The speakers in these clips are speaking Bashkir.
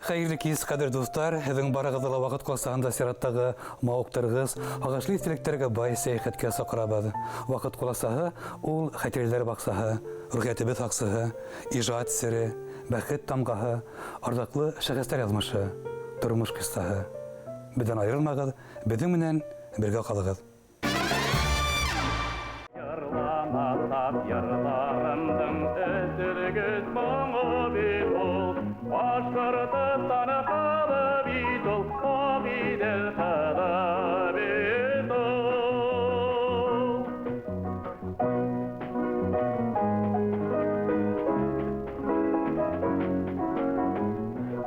Хәйерле кис, ҡәҙер дуҫтар! Һеҙҙең барығыҙҙы ла ваҡыт ҡуласаһында сираттағы мауыҡтырғыс, һағышлы иҫтәлектәргә бай сәйәхәткә саҡырабыҙ. Ваҡыт ҡуласаһы ул хәтирәләр баҡсаһы, рухиәтебеҙ һаҡсыһы, ижад сере, бәхет тамғаһы, арҙаҡлы шәхестәр яҙмышы, тормош ҡиссаһы. Беҙҙән айырылмағыҙ, беҙҙең менән бергә ҡалығыҙ. Йырламасаҡ йырларымдың өзелгес моңо бит ул. Башҡортостан ҡыҙы бит ул, Ағиҙел ҡыҙы бит ул.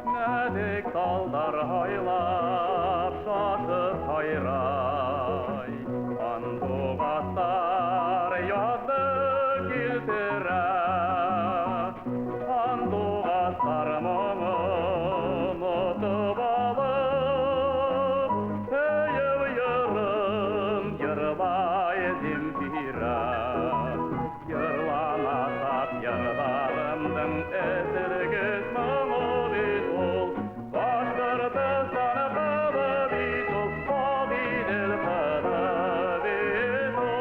Нәҙек талдар һайлап, шашып һайрай, Һандуғастар яҙҙы килтерә. Һандуғастар моңон отоп алып, һөйөү йырын йырлай Земфира. Йырламасаҡ йырҙарымдың өзелгес моңо бит ул. Башҡортостан ҡыҙы бит ул, Ағиҙел ҡыҙы бит ул.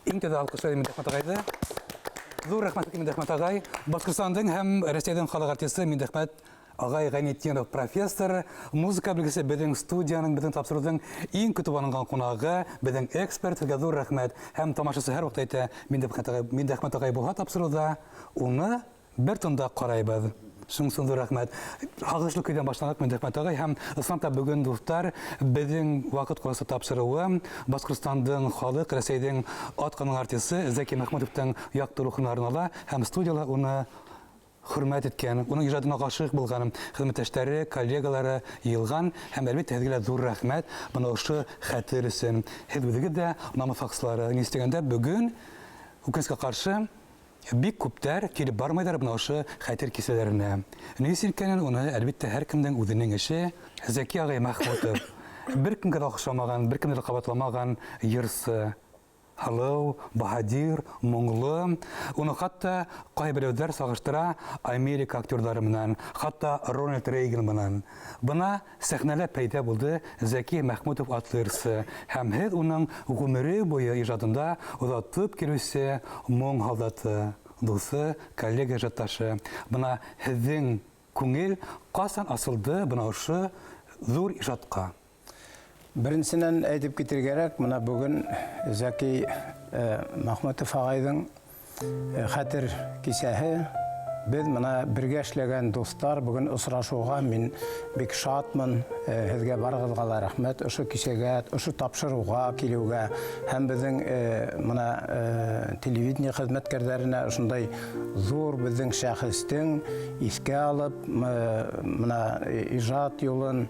Иң тәүҙә алҡышлайым Миндәхмәт ағайҙы. Ҙур рәхмәт, Миндәхмәт ағай. Башҡортостандың һәм Рәсәйҙең халыҡ артисы Миндәхмәт ағай Ғәйнетдинов, профессор, музыка белгесе, беҙҙең студияның, беҙҙең тапшырыуҙың иң көтөп алынған ҡунағы, беҙҙең эксперт, һеҙгә ҙур рәхмәт. Һәм тамашасы һәр ваҡыт әйтә, Миндәхмәт ағай, Миндәхмәт ағай булһа тапшырыуҙа, уны бер тында ҡарайбыҙ. Шуның өсөн ҙур рәхмәт. Һағышлы көйҙән башланыҡ, Миндәхмәт ағай, һәм ысынлап та бөгөн, дуҫтар, беҙҙең Ваҡыт ҡуласы тапшырыуы Башҡортостандың халыҡ, Рәсәйҙең атҡаның артисы Зәки Мәхмүтовтың яҡты рухына арнала, һәм студияла уны хөрмәт иткән, уның ижадына ғашиҡ булған хеҙмәттәштәре, коллегалары йыйылған, һәм әлбиттә һеҙгә лә ҙур рәхмәт бына ошо хәтер өсөн. Һеҙ үҙегеҙ дә намыҫ һаҡсылары. Ни тигәндә, бөгөн үкенескә ҡаршы бик күптәр килеп бармайҙар бына ошо хәтер кисәләренә. Ни өсөн икәнен уны, әлбиттә, һәр кемдең үҙенең эше. Зәки ағай Мәхмүтов бер кемгә лә оҡшамаған, бер кемде лә ҡабатламаған йырсы. Һылыу, баһадир, моңло. Уны хатта ҡайһы берәүҙәр сағыштыра Америка актерҙары менән, хатта Рональд Рейган менән. Бына сәхнәлә пәйҙә булды Зәки Мәхмүтов атлы йырсы, һәм һеҙ уның ғүмере буйы ижадында оҙатып килеүсе моң һалдаты, дуҫы, коллега ижадташы. Бына һеҙҙең күңел ҡасан асылды бына ошо ҙур ижадҡа? Беренсенән әйтеп китергә кәрәк, бына бөгөн Зәки Мәхмүтов ағайҙың Хәтер кисәһе. Беҙ мына бергә эшләгән дуҫтар бөгөн осрашыуға мин бик шатмын. Һеҙгә барығыҙға ла рәхмәт ошо кисәгә, ошо тапшырыуға килеүгә һәм беҙҙең мына телевидение хеҙмәткәрҙәренә ошондай ҙур беҙҙең шәхестең иҫкә алып мына ижад юлын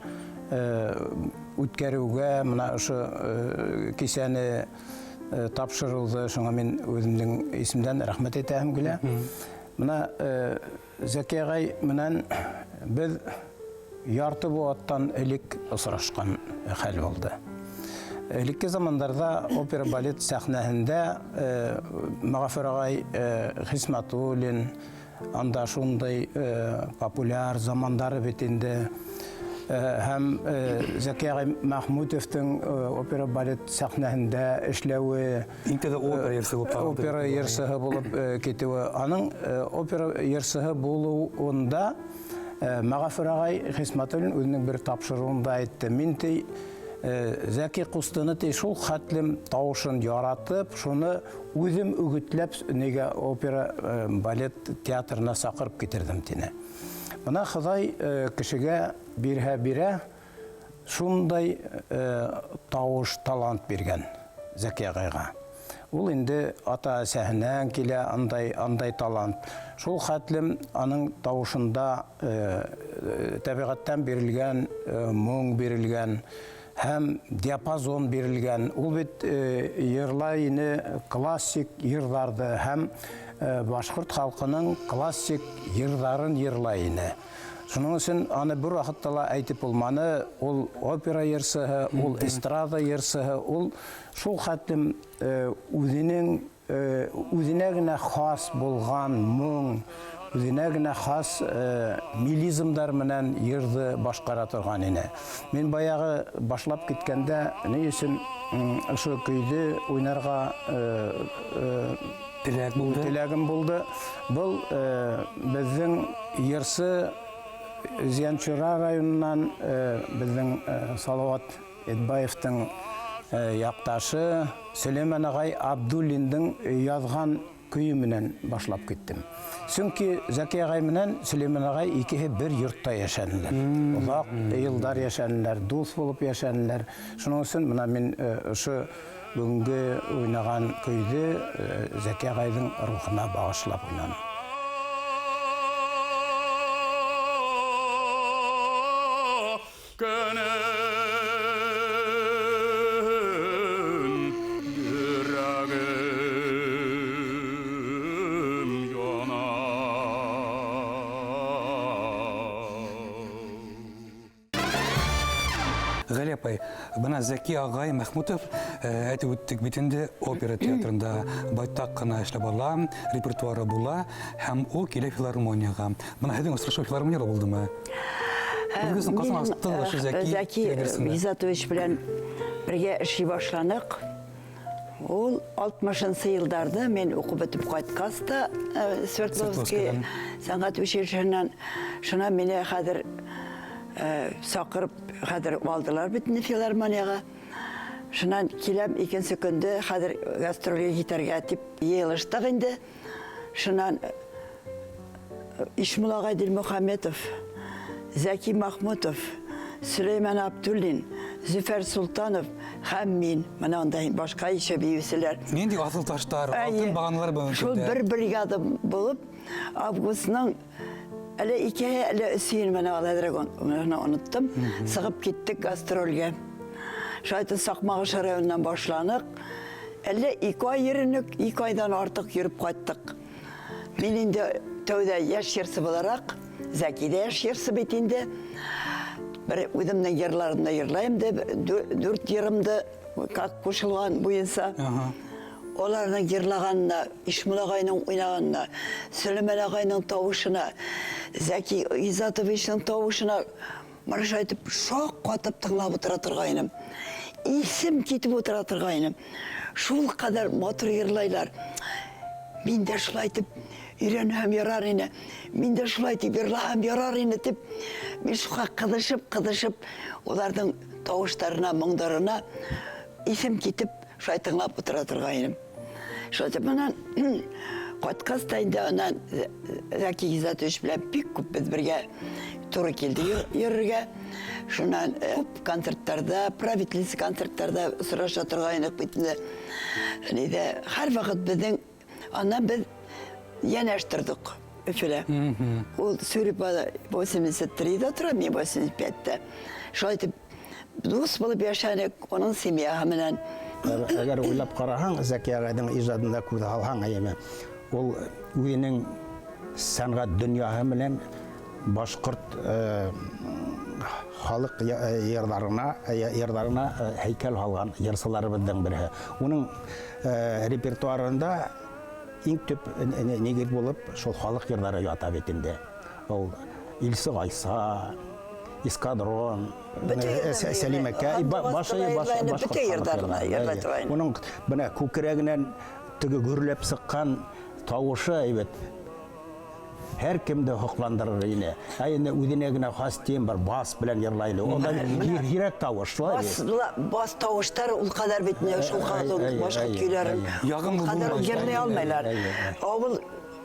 үткәреүгә мына ошо кисәне тапшырыуҙы, шуңа мин үҙемдең исемдән рәхмәт әйтәһем килә. Мына Зәки ағай менән беҙ ярты быуаттан элек осрашҡан хәл булды. Элекке замандарҙа опера балет сәхнәһендә Мәғәфүр ағай Хисмәтуллин анда шундай популяр замандары бит инде. Һәм Зәки ағай Мәхмүтовтың опера балет сәхнәһендә эшләүе, Иң тәүҙә опера йырсыһы булып танылды. Опера йырсыһы булып китеүе. Аның опера йырсыһы булыуында Мәғәфүр ағай Хисмәтуллин үҙенең бер тапшырыуында әйтте. Мин ти Зәки ҡустыны ти шул хәтлем тауышын яратып, шуны үҙем өгөтләп нигә опера балет театрына саҡырып китерҙем тине. Бына Хоҙай кешегә бирһә бирә, шундай тауыш, талант биргән Зәки ағайға. Ул инде ата-әсәһенән килә андай талант. Шул хәтлем аның тауышында тәбиғәттән бирелгән, моң бирелгән һәм диапазон бирелгән. Ул бит йырлай ине классик йырҙарҙы һәм башҡорт халҡының классик йырҙарын йырлай ине. Шуның өсөн аны бер ваҡытта ла әйтеп булманы. Ул опера йырсыһы, ул эстрада йырсыһы, ул шул хәтлем үҙенә генә хас булған моң, үҙенә генә хас мелизмдар менән йырҙы башҡара торған ине. Мин баяғы башлап киткәндә ни өсөн ошо көйҙө уйнарға теләк булды? Теләгем булды. Был беҙҙең йырсы Зиянчура районынан беҙҙең Салауат Этбаевтың яҡташы Сөләймән ағай Абдуллиндың яҙған көйө менән башлап киттем. Сөнки Зәки ағай менән Сөләймән ағай икеһе бер йортта йәшәнеләр. Оҙаҡ йылдар йәшәнеләр, дуҫ булып йәшәнеләр. Шуның өсөн мына мин ошо бөгөнгө уйнаған көйҙө Зәки ағайҙың рухына бағышлап уйнаным. Көнөн йөрәгем яна. Ғәли апай, бына Зәки ағай Мәхмүтов, әйтеп үттек бит инде, опера театрында байтаҡ ҡына эшләп ала, репертуары була, һәм ул килә филармонияға. Бына һеҙҙең осрашыу филармонияла булдымы? Үҙегеҙҙең ҡасан астығыҙ ошо Зәки Зәки тигән Ғиззатович белән бергә эшли башланыҡ. Ул алтмышынсы йылдарҙа мин уҡып бөтөп ҡайтҡас та, Свердловский Свердловскийҙан. сәнғәт училищеһынан, шунан мине хәҙер саҡырып, хәҙер алдылар бит инде филармонияға. Шунан киләм икенсе көндө, хәҙер гастролгә китәргә тип йыйылыштыҡ инде. Шунан Ишмул ағай Дилмөхәмәтов, Зәки Мәхмүтов, Сөләймән Абдуллин, Зөфәр Султанов һәм мин. Мына унда башҡа ише бейеүселәр. Ниндәй аҫыл таштар, алтын бағаналар бөгөнгө Шул көндә? бер бригада булып, августның әле икеһе, әле өсөйөн менә ул әҙерәк оноттом. Сығып киттек гастролгә. Шайтан Саҡмағыш районынан башланыҡ. Әллә 2 ай йөрөнөк, 2 айҙан артыҡ йөрөп ҡайттыҡ. Мин инде тәүҙә йәш йырсы булараҡ, Зәки ҙә йәш йырсы бит инде. Бер үҙемдең йырларымды йырлайым да, 4 йырымды как ҡушылған буйынса. Уларҙың йырлағанына, Ишмул ағайҙың уйнағанына, Сөләймән ағайҙың тауышына, Зәки Ғиззатовичтың тауышына мырыш әйтеп, шаҡ ҡатып тыңлап ултыра торғайным. Исем китеп ултыра торғайным. Шул ҡәҙәр матур йырлайлар. Мин дә шулай итеп өйрәнһәм ярар ине. Мин дә шулай итеп йырлаһам ярар ине тип, мин шуға ҡыҙышып, ҡыҙышып, уларҙың тауыштарына, моңдарына исем китеп, шулай тыңлап ултыра торғайным. Шулай итеп, менән Кайткач та инде аннан Зәки Гизатович белән бик күп без бергә туры килде йөрергә. Шуннан күп концертларда, правительство концертларда сораша торган идек бит инде. Нидә һәрвакыт безнең аннан без янәш тордык Өфөлә. Ул Цюрупада 83-дә тора, мин 85-тә. Шулай итеп дус булып яшәдек, аның семьяһы белән. Әгәр уйлап караһаң, Зәки агайның иҗадында күз алһаң, әйеме, ул үзенең сәнгать дөньяһы белән башкорт халык йырларына, йырларына һәйкәл һалган йырсыларыбызның бере. Уның репертуарында иң төп нигез булып шул халык йырлары ята бит инде. Ул Илсе Гайса, Эскадрон, Сәлимәкә, башы бөтен йырларына йырлай торган. Уның менә күкрәгеннән теге гөрләп сыккан тавышы әйбәт. Һәр кемде һокландырыр ине. Ә инде үзенә генә хас тембр, бас белән йырлай иде. Анда йөрәк тавыш, шулай бит. Бас, бас тавыштар ул кадәр бит менә шул кадәр башка көйләрен Ягымлы ул кадәр булмый. йырлый алмыйлар. Авыл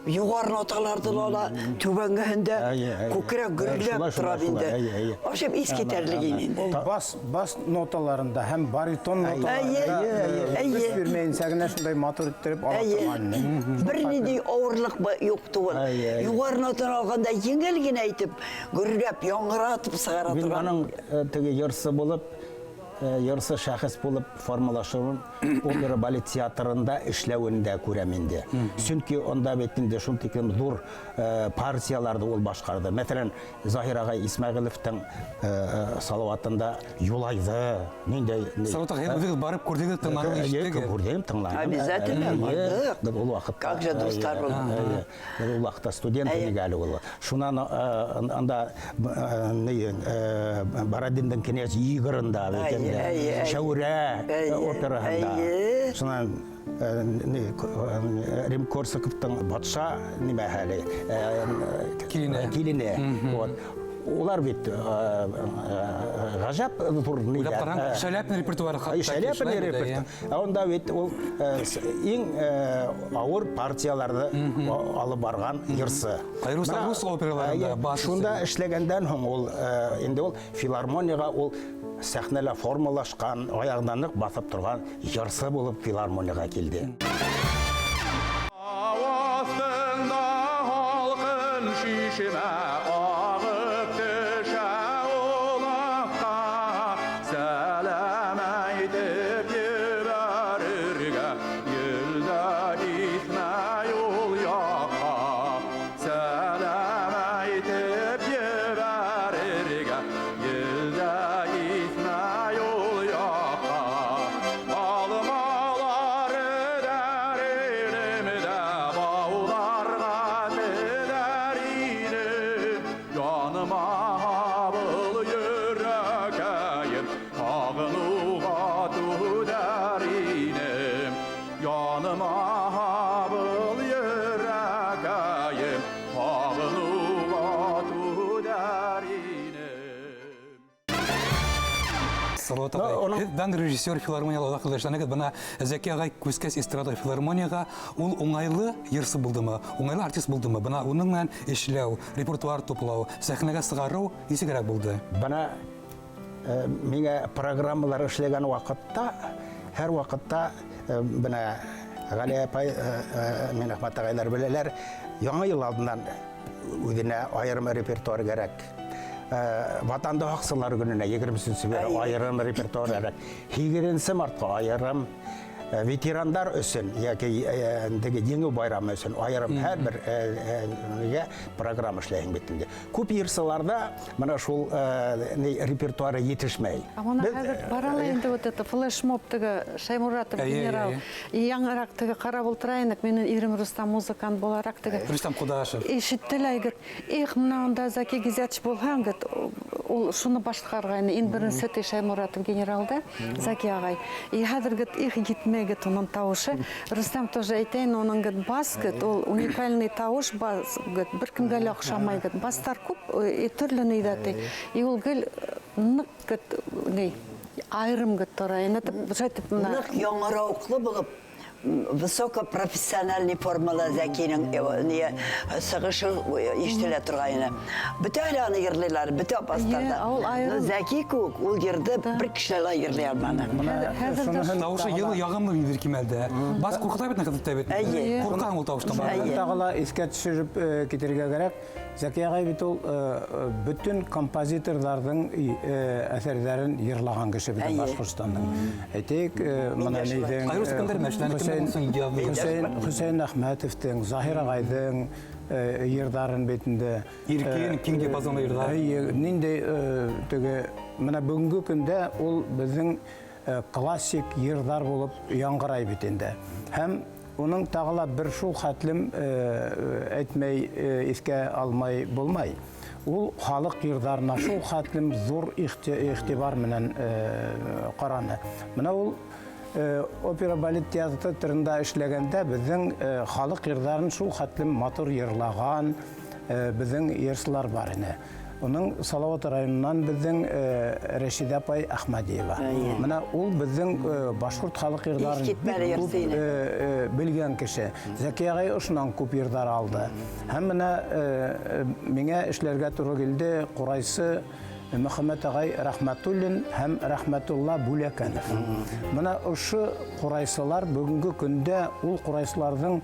югары ноталарды ала, түбәнгеһендә күкрәк гөрләп тора инде. Ашып ис китәрлек иде инде. Ул бас, бас ноталарында һәм баритон ноталарында көч бирмәенчә генә шундай матур иттереп ала торган иде. Бернинди авырлык юк түгел. Югары нотаны алганда җиңел генә итеп, гөрләп, яңгыратып чыгара Мин торган. аның теге йырсы булып, йырсы шәхес булып формалашуын опера балет театрында эшләвен дә күрәм инде. Чөнки анда бит инде шундый тиклем зур партияләрне ул башкарды. Мәсәлән, Заһир агай Исмәгыйлевтың Салаватында Юлайды, ниндәй Салават агай, үзегез барып күрдегез, тыңладыгыз, ишеттегез? Күрдем, тыңладым. Обязательно бардык. Без ул вакытта. Как же дуслар булды. Без ул вакытта студент идек әле ул. Шуннан анда Бородиндың князь Игорында бит инде. Шәүрә операһында. Шуннан Рим Корсаковтың патша нимә әле? Килене. Килене. Вот. Улар бит гаҗәп зур Уйлап караң, Шаляпин репертуары хатта. Шаляпин репертуары. Ә анда бит ул иң авыр партияләрне алып барган йырсы. Аеруча рус операларында бас. Шунда эшләгәндән һуң ул инде ул филармониягә ул сәхнәлә формалашкан, аягына нык басып торган йырсы булып филармониягә килде. Астында халкын шишмә агып төшә улакка, сәлам әйтеп ебәрергә, елда исмәй ул якка. Сәлам әйтеп ебәрергә, елда исмәй ул якка. Алмалары дәрелемдә, бауларга тедәр иде. Яныма был йөрәкәем, һагынуга түдәр инем. Яныма был йөрәкәем, һагынуга түдәр инем. Салават агай, һеҙ режиссер филармонияла оҙаҡ йылдар эшләнегеҙ. Бына Зәки ағай күскәс эстрада филармонияға ул уңайлы йырсы булдымы, уңайлы артист булдымы? Бына уның менән эшләү, репертуар туплау, сәхнәгә сығарыу нисегерәк булды? Бына миңә программалар эшләгән ваҡытта, һәр ваҡытта бына Ғәлиә апай, Минәхмәт ағайлар беләләр, яңы йыл алдынан үҙенә айырым репертуар кәрәк. Ватанды һаҡсылар көнөнә егерме өсөнсө айырым репертуар кәрәк. 8 мартҡа айырым, ветерандар өсөн йәки теге Еңеү байрамы өсөн айырым һәр бер нигә программа эшләйһең бит инде. Күп йырсыларҙа бына шул репертуары етешмәй. Ә бына Беҙ, хәҙер бара ла инде вот это флешмоб теге Шаймуратов генерал. И яңыраҡ теге ҡарап ултыра инек, минең ирем Рустам музыкант булараҡ теге. Рустам Ҡудашев. Ишетте лә, егет. Их, мына унда Зәки Гизятович булһаң, егет, ул шуны башҡарғайны. Иң беренсе ти Шаймуратов генералда, Зәки ағай. И хәҙер, егет, их, етмәй, егет, уның тауышы. Рустам тоже әйтәйен, уның, егет, бас, егет, ул уникальный тауыш, бас, егет, бер кемгә лә оҡшамай, егет. Бастар күп, и төрлө нейҙә ти. И ул гел ныҡ, егет, ни, айырым, егет, тора. Инде шулай итеп, мына Ныҡ яңырауыҡлы булып, Высокопрофессиональный формала Зәкинең не сығышы ишетелә торғайны. Бөтә әле аны йырлыйлар, бөтә апастарҙа. Йә, ул айырым. Но Зәки кеүек ул йырҙы бер кеше лә йырлай алманы. Хәҙер Тауышы йылы яғымлы ниндәйҙер кимәлдә. Бас ҡурҡыта бит хәҙер бит. Әйе. Ҡурҡаһың ул тауыштан. Әйе. Тағы ла иҫкә төшөрөп китергә кәрәк. Зәки ағай бит ул бөтөн композиторҙарҙың әҫәрҙәрен йырлаған кеше бит Әйе. Башҡортостандың. Әйтәйек, мына дә шулай. нейҙең, Айырыуса кемдәр мәҫәлән, кемдәр булһын яҙҙы? Хөсәйен Әхмәтовтың, Заһир ағайҙың йырҙарын бит инде. Иркен, киң диапазонлы йырҙар. Әйе, ниндәй теге мына бөгөнгө көндә ул беҙҙең классик йырҙар булып яңғырай бит инде. Һәм уның тағы ла бер шул хәтлем әйтмәй, иҫкә алмай булмай. Ул халыҡ йырҙарына шул хәтлем ҙур иғтибар менән ҡараны. Мына ул опера балет театрында эшләгәндә беҙҙең халыҡ йырҙарын шул хәтлем матур йырлаған беҙҙең йырсылар бар ине. Уның Салават районынан беҙҙең Рәшиҙә апай Әхмәдиева. Әйе. Мына ул беҙҙең башҡорт халыҡ йырҙарын Иҫкитмәле бик йырсы күп, ине. белгән кеше. Зәки ағай ошонан күп йырҙар алды. Һәм мына миңә эшләргә тура килде ҡурайсы Мөхәммәт ағай Рәхмәтуллин һәм Рәхмәтулла Бүләкәнов. Мына ошо ҡурайсылар бөгөнгө көндә ул ҡурайсыларҙың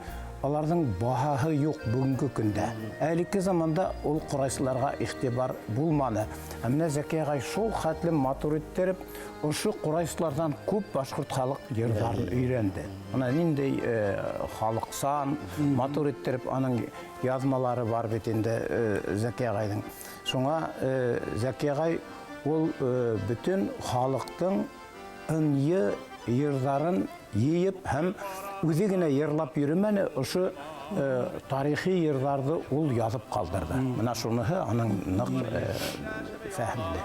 аларҙың баһаһы юҡ бөгөнгө көндә. Ә элекке заманда ул ҡурайсыларға иғтибар булманы. Ә менә Зәки ағай шул хәтлем матур иттереп, ошо ҡурайсыларҙан күп башҡорт халыҡ йырҙарын өйрәнде. Мына ниндәй халыҡсан, матур иттереп аның яҙмалары бар бит инде Зәки ағайҙың. Шуңа Зәки ағай ул бөтөн халыҡтың ынйы йырҙарын йыйып һәм үҙе генә йырлап йөрөмәне, ошо тарихи йырҙарҙы ул яҙып ҡалдырҙы. Мына шуныһы аның ныҡ фәһемле.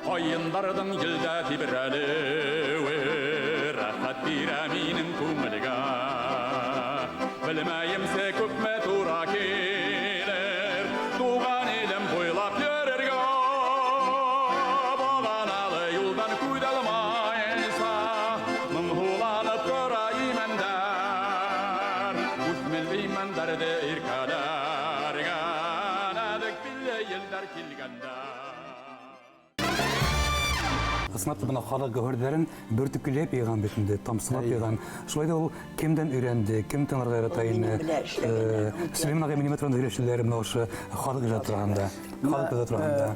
Ҡайындарҙың елдә тибрәлеүе рәхәт бирә минең күңелгә. Белмәйемсә күпме тура килер, туған илем буйлап йөрөргә. Бағаналы юлдан күҙ алмайса, моңһоуланып тора имәндәр. Үҫмел имәндәрҙе иркәләргә, нәҙек билле елдәр килгәндә. Ысынлап та бына халыҡ гәүһәрҙәрен бөртөкләп йыйған бит инде, тамсылап йыйған. Шулай ҙа ул кемдән өйрәнде, кем тыңларға ярата Ул ине? минең белән эшләгәндәр. Сөләймән ағай минең тураһында һөйләшәләр, мына ошо халыҡ ижады тураһында, халыҡ ижады тураһында.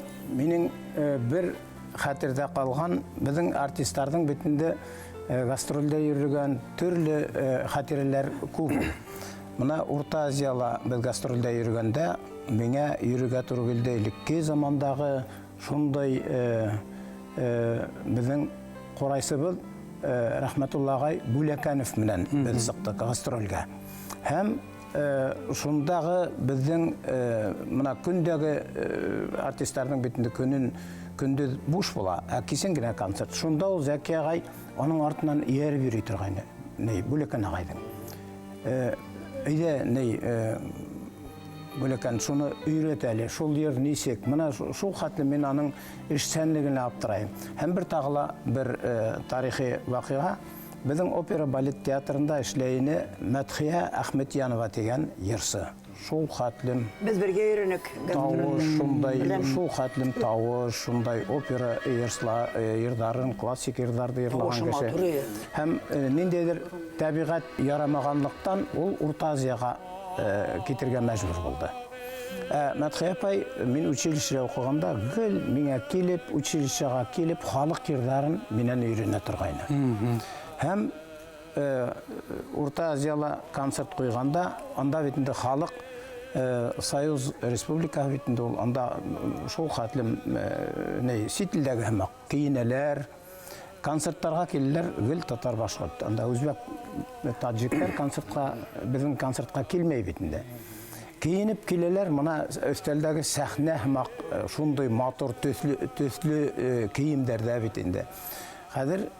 Минең бер хәтерҙә ҡалған, беҙҙең артистарҙың бит инде гастролдә йөрөгән төрлө хәтирәләр күп. Мына Урта Азияла беҙ гастролдә йөрөгәндә, миңә йөрөргә тура килде элекке замандағы шундай беҙҙең ҡурайсыбыҙ Рәхмәтулла ағай Бүләкәнов менән беҙ сыҡтыҡ гастролгә. Һәм шундағы беҙҙең мына көндәге артистарҙың бит инде көнөн көндөҙ буш була, ә кисен генә концерт. Шунда ул Зәки ағай уның артынан эйәреп йөрөй торғайны, ни, Бүләкән ағайҙың. Әйҙә, ни, Бүләкән, шуны өйрәт әле, шул ер нисек. Мына шул хәтле мин аның эшсәнлегенә аптырайым. Һәм бер тағы ла бер тарихи ваҡиға. Беҙҙең опера балет театрында эшләйне Мәдхиә Әхмәтйәнова тигән йырсы. Шул хәтлем Беҙ бергә йөрөнөк. Тауыш, шундай, Беләм. шул хәтлем тауыш, шундай опера йырҙарын, классик йырҙарҙы йырлаған Тауышы кеше. матур ине. Һәм ниндәйҙер тәбиғәт ярамағанлыҡтан ул Урта Азияға китергә мәжбүр булды. Ә Мәтхия апай мин училищеда уҡығанда гел миңә килеп, училищеға килеп, халыҡ йырҙарын минән өйрәнә торғайны. Һәм Урта Азияла концерт ҡуйғанда, анда бит инде халыҡ Союз республикаһы бит инде ул, анда шул хәтлем ни сит илдәге һымаҡ кейенәләр, концерттарға киләләр гел татар башҡорт. Анда үзбәк, таджиктар концертҡа, беҙҙең концертҡа килмәй бит инде. Кейенеп киләләр, мына өҫтәлдәге сәхнә һымаҡ шундай матур төҫлө кейемдәрҙә бит инде. Хәҙер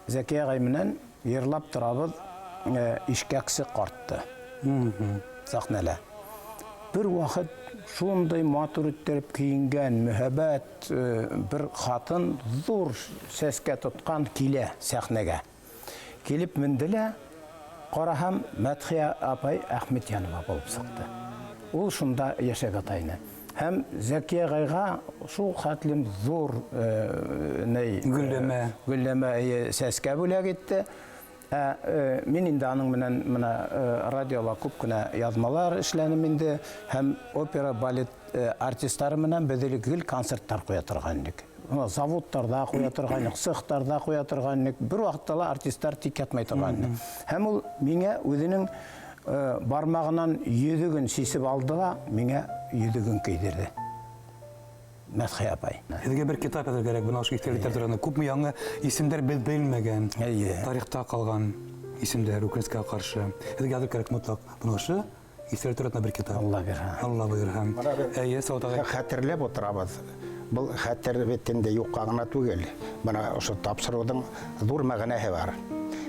Зәки ағай менән йырлап торабыҙ, ишкәксе ҡартты сәхнәлә. Бер ваҡыт шундай матур иттереп кейенгән мөһабәт бер ҡатын ҙур сәскә тотҡан килә сәхнәгә. Килеп менде лә, ҡараһам, Мәтхия апай Әхмәтйәнова булып сыҡты. Ул шунда йәшәп ята ине. Һәм Зәки ағайға шул хәтлем ҙур гөлләмә, гөлләмә сәскә бүләк итте. Мин инде аның менән мына радиола күп кенә яҙмалар эшләнем инде, һәм опера балет артистлары менән беҙ элек гел концерттар ҡуя торған инек. Заводтарҙа ҡуя торған инек, цехтарҙа ҡуя торған инек. Бер ваҡытта ла артисттар тик ятмай торған ине. Һәм ул миңә үҙенең бармағынан йөҙөгөн сисеп алды ла, миңә йөҙөгөн кейҙерҙе. Мәтхия апай. Һеҙгә бер китап яҙыр кәрәк, бына ошо иҫтәлектәр тураһында. Күпме яңы исемдәр беҙ белмәгән, тарихта ҡалған исемдәр үкенескә ҡаршы. Һеҙгә яҙыр кәрәк мотлаҡ. Бына ошо иҫтәлек тураһында бер китап. Алла бирһә. Алла бойорһа. Эйе, Сауыт ағай. Хәтерләп ултырабыҙ. Был хәтер бит инде юҡҡа ғына түгел. Бына ошо тапшырыуҙың ҙур мәғәнәһе бар.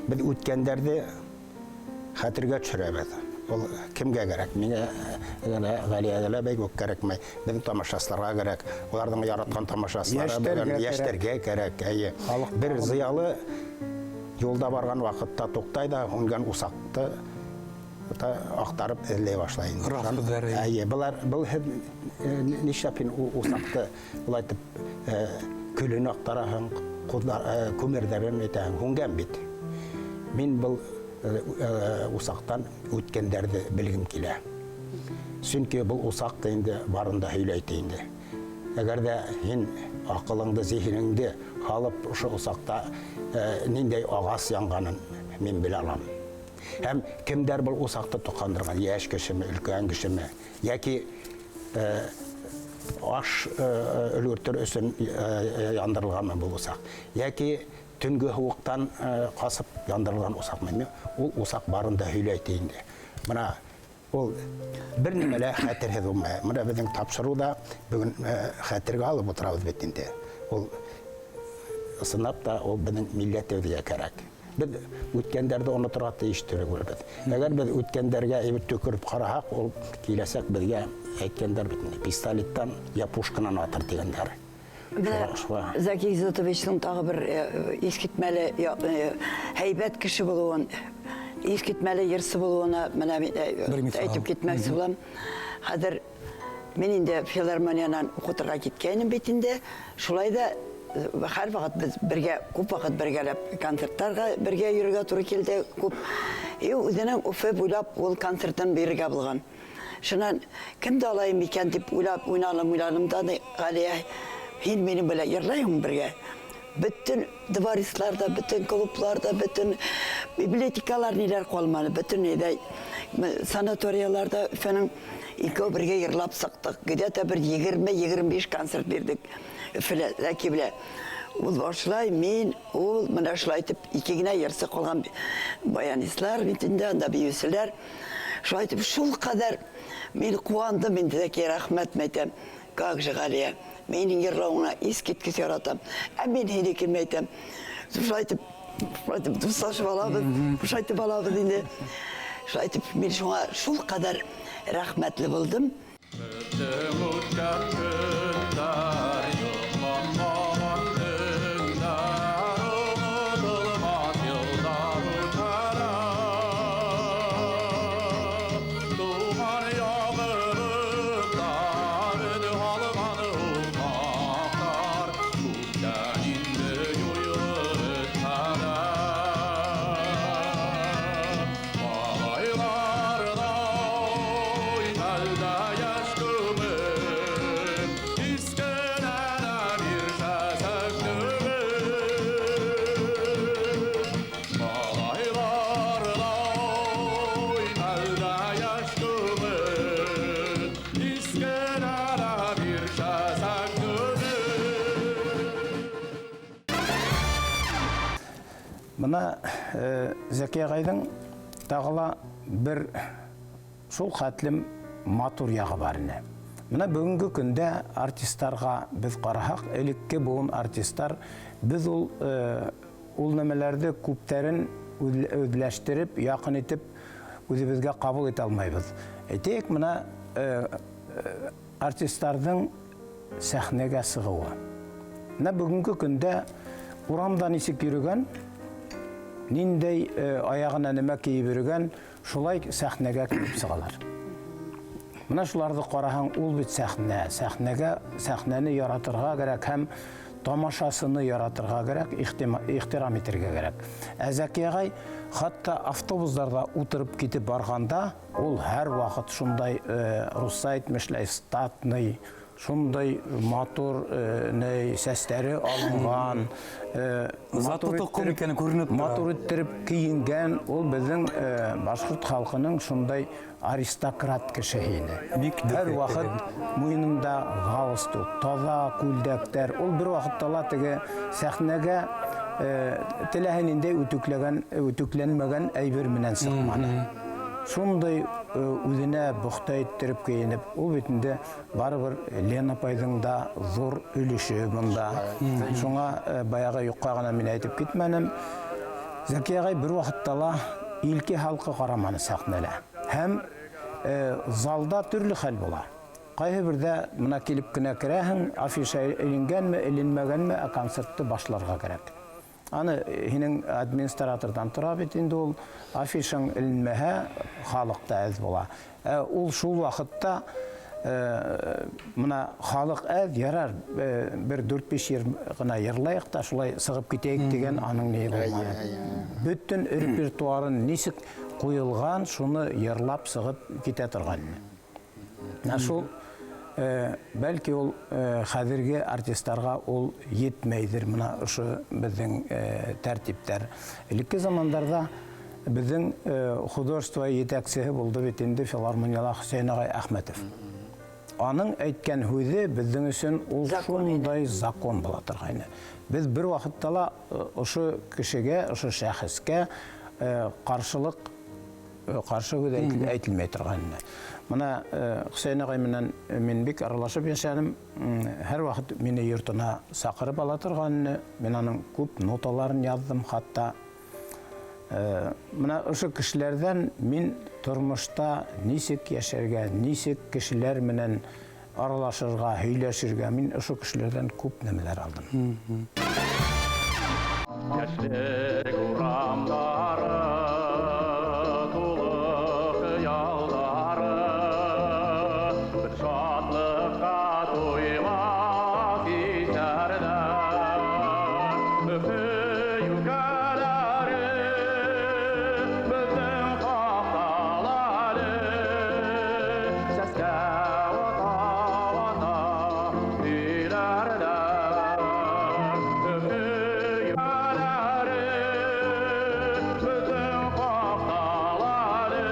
Беҙ үткәндәрҙе хәтергә төшөрәбеҙ. Ул кемгә кәрәк? Миңә генә, Ғәлиәгә лә бик үк кәрәкмәй. Беҙҙең тамашасыларға кәрәк. Уларҙың яратҡан тамашасылары бөгөн йәштәргә кәрәк. Эйе. Бер зыялы юлда барған ваҡытта туҡтай ҙа һүнгән усаҡты аҡтарып эҙләй башлай инде. Раҫ һүҙҙәре. Эйе, былар, был һеҙ нишләп һин усаҡты былай итеп көлөн аҡтараһың, күмерҙәрен әйтәһең, һүнгән бит. Мин был усаҡтан үткәндәрҙе белгем килә. Сөнки был усаҡ та инде барын да һөйләй инде. Әгәр ҙә һин аҡылыңды, зиһенеңде һалып ошо усаҡта ниндәй ағас янғанын мин белә алам. Һәм кемдәр был усаҡты тоҡандырған, йәш кешеме, өлкән кешеме, йәки аш өлгөртөр өсөн яндырылғанмы был усаҡ, йәки төнгө һыуыҡтан ҡасып яндырылған усаҡмы, ул усаҡ барын да һөйләй инде. Бына ул бер нимә лә хәтерһеҙ булмай. Бына беҙҙең тапшырыуҙа бөгөн хәтергә алып ултырабыҙ бит инде. Ул ысынлап та ул беҙҙең милләтебеҙгә кәрәк. Беҙ үткәндәрҙе оноторға тейеш түгелбеҙ. Әгәр беҙ үткәндәргә әйбер төкөрөп ҡараһаҡ, ул киләсәк беҙгә әйткәндәр бит инде, пистолеттан я пушканан атыр тигәндәр. Зәки Изотовичтың тағы бер иҫкитмәле һәйбәт кеше булыуын, иҫкитмәле йырсы булыуына менә әйтеп китмәксе булам. Хәҙер мин инде филармониянан уҡытырға киткәйнем бит инде. Шулай да һәр ваҡыт беҙ бергә, күп ваҡыт бергәләп концерттарға бергә йөрөргә тура килде, күп. И үҙенең Өфө буйлап ул концертын бирергә булған. Шунан кемде алайым икән тип уйлап, уйналым, уйланым да, Ғәлиә, һин минең белән йырлайһың бергә. Бөтөн дворецларда, бөтөн клубларда, бөтөн библиотекалар ниләр ҡалманы, бөтөн нейҙә, санаторияларда Өфөнөң икәү бергә йырлап сыҡтыҡ. Где-то бер 20-25 концерт бирҙек Өфөлә, Зәки белән. Ул башлай, мин, ул, мына шулай итеп ике генә йырсы ҡалған баянистлар бит инде, анда бейеүселәр. Шулай итеп шул ҡәҙәр мин ҡыуандым инде, Зәки, рәхмәт әйтәм. Как же, Ғәлиә, минең йырлауыңа иҫ киткес яратам. Ә мин һинекен әйтәм. Шулай итеп, шулай итеп дуҫлашып алабыҙ, шулай итеп алабыҙ инде. Шулай итеп мин шуңа шул ҡәҙәр рәхмәтле булдым. Беҙҙең үткән көндәр, йоҡланмаған төндәр, онотолмаҫ йылдар үтәләр. Тыуған яғыбыҙҙа беҙ һалған уҡмаҡтар күптән инде юйылып бөтһәләр. Малайларҙай әлдә йәш. Мына Зәки ағайҙың тағы ла бер шул хәтлем матур яғы бар ине. Мына бөгөнгө көндә артистарға беҙ ҡараһаҡ, элекке быуын артистар, беҙ ул нәмәләрҙе күптәрен үҙләштереп, яҡын итеп үҙебеҙгә ҡабул итә алмайбыҙ. Әйтәйек, мына артистарҙың сәхнәгә сығыуы. Мына бөгөнгө көндә урамда нисек йөрөгән, ниндәй аяғына нәмә кейеп йөрөгән, шулай сәхнәгә килеп сығалар. Мына шуларҙы ҡараһаң, ул бит сәхнә. Сәхнәне яратырға кәрәк һәм тамашасыны яратырға кәрәк, ихтирам итергә кәрәк. Ә Зәки ағай хатта автобустарҙа ултырып китеп барғанда, ул һәр ваҡыт шундай, русса әйтмешләй, статный, шундай матур, сәстәре алынған, затлы тоҡом икәне күренеп тора. Матур иттереп кейенгән, ул беҙҙең башҡорт халҡының шундай аристократ кешеһе ине. Бик Һәр дөрөҫ ваҡыт әйттегеҙ. муйынында галстук, таҙа күлдәктәр. Ул бер ваҡытта ла теге сәхнәгә теләһә ниндәй үтүкләнмәгән әйбер менән сыҡманы. Шундай үҙенә бөхтә иттереп кейенеп, ул бит инде барыбер Лена апайҙың да ҙур өлөшө бында. Шуңа баяғы юҡҡа ғына мин әйтеп китмәнем. Зәки ағай бер ваҡытта ла илке халҡы ҡараманы сәхнәлә. Һәм залда төрлө хәл була. Ҡайһы берҙә мына килеп кенә керәһең, афиша эленгәнме, эленмәгәнме, ә концертты башларға кәрәк. Аны һинең администраторҙан тора бит инде ул, афишаң эленмәһә, халыҡ та әҙ була. Ул шул ваҡытта мына халыҡ әҙ, ярар, бер дүрт-биш йыр ғына йырлайыҡ та шулай сығып китәйек тигән аның ни булманы. Бөтөн репертуарын нисек ҡуйылған, шуны йырлап сығып китә торған. Менә шул, бәлки ул хәҙерге артистарға ул етмәйҙер, мына ошо беҙҙең тәртиптәр. Элекке замандарҙа беҙҙең художество етәксеһе булды бит инде филармонияла Хөсәйен ағай Әхмәтов. Аның әйткән һүҙе беҙҙең өсөн ул шундай закон була торғайны. Беҙ бер ваҡытта ла ошо кешегә, ошо шәхескә ҡаршы һүҙ әйтелмәй торғайны. Мына Хөсәйен ағай менән мин бик аралашып йәшәнем. Һәр ваҡыт мине йортона саҡырып ала торғайны. Мин аның күп ноталарын яҙҙым хатта. Мына ошо кешеләрҙән мин тормошта нисек йәшәргә, нисек кешеләр менән аралашырға, һөйләшергә, мин ошо кешеләрҙән күп нәмәләр алдым. Йәшлек урамдары, тулы хыялдары, бер шатлыҡҡа туймаҫ иҫәрҙәр. Өфө йүкәләре беҙҙең хаҡтала әле, сәскә вата-вата һөйләрҙәр. Өфө йүкәләре беҙҙең хаҡтала әле,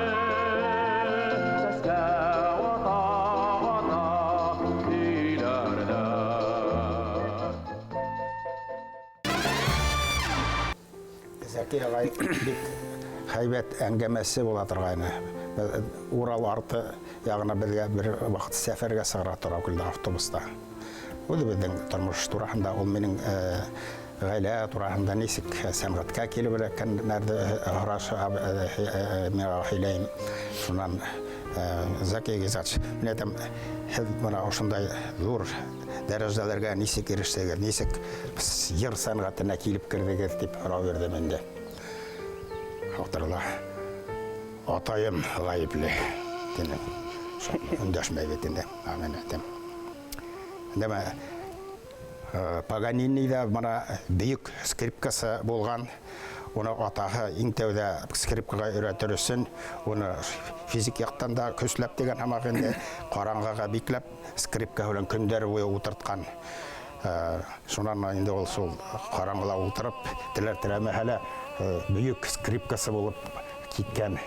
сәскә вата-вата һөйләрҙәр. Зәки ағай бик һәйбәт әңгәмәсе була торғайны. Беҙ Урал арты яғына беҙгә бер ваҡыт сәфәргә сығара тора килде автобуста. Үҙебеҙҙең тормош тураһында, ул минең ғаилә тураһында нисек сәнғәткә килеп эләккәндәрҙе һораша, миңә һөйләйем. Шунан Зәки Гизатович, мин әйтәм, һеҙ бына ошондай ҙур дәрәжәләргә нисек ирештегеҙ, нисек йыр сәнғәтенә килеп керҙегеҙ тип һорау бирҙем инде. Ултырыла. Атайым ғәйепле тине. Өндәшмәй бит инде. Мин әйтәм. Әндәмә, Паганини ҙа бына бөйөк скрипкасы булған. Уны атаһы иң тәүҙә скрипкаға өйрәтер өсөн уны физик яҡтан да көсләп тигән һымаҡ инде ҡараңғыға бикләп скрипка менән көндәр буйы ултыртҡан. Шунан инде ул шул ҡараңғыла ултырып, теләр теләмәһә лә, бөйөк скрипкасы булып киткән.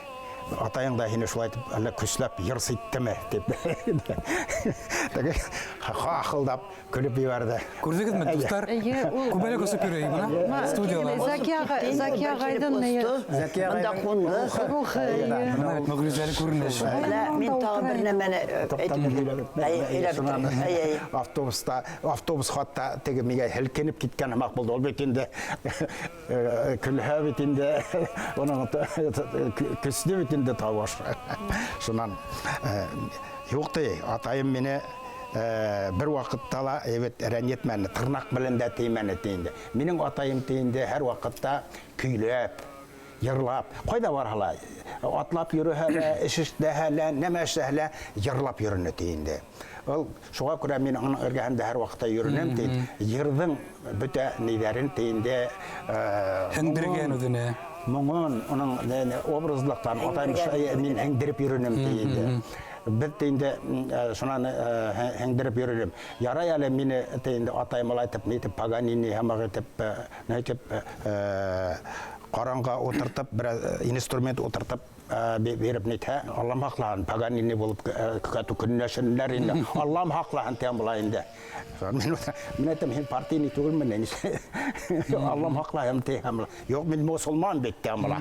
Атайың да һине шулай итеп әллә көсләп йырсы иттеме дип. Теге хахылдап көлөп ебәрҙе. Күрҙегеҙме, дуҫтар? Эйе, ул- Күбәләк осоп йөрөй бына студияла. Заки ағай, Заки ағайҙың Зәки Бында ағайҙың ҡунды. рухы, эйе. Бына бит мөғжизәле күренеш. Менә мин тағы бер нәмәне Туҡтап һөйләп һөйләп бөтмәй. бөтөр. Әй, әй. Автобуста, автобус хатта теге миңә һелкенеп киткән һымаҡ булды. Ул бит инде көлһә бит инде, уның көслө бит инде тауыш. Шунан юҡ ти, атайым мине бер ваҡытта ла әйбәт рәнйетмәне, тырнаҡ белән дә теймәне ти инде. Минең атайым ти инде һәр ваҡытта көйләп, йырлап, ҡайҙа барһа ла, атлап йөрөһә лә, эш эшләһә лә, нәмә эшләһә лә, йырлап йөрөнө ти инде. Ул шуға күрә мин уның эргәһендә һәр ваҡытта йөрөнөм ти. Йырҙың бөтә ниҙәрен ти инде, Һеңдергән үҙенә. Моңон, уның образлыҡтан атайым мин һеңдереп йөрөнөм ти инде. Беҙ ти инде, шунан һеңдереп йөрөнөм. Ярай әле мине ти инде атайым улай итеп, ни итеп, Паганини һымаҡ итеп, ни итеп, ҡаранға ултыртып, бер инструмент ултыртып, биреп нитһә, Аллам һаҡлаһын, Паганини булып, көтөү көнләшенләр инде. Аллам һаҡлаһын тигән була инде. Мин әйтәм, һин партийный түгелмен, Аллам һаҡлаһын тигән була. Юҡ, мин мосолман бит тигән була.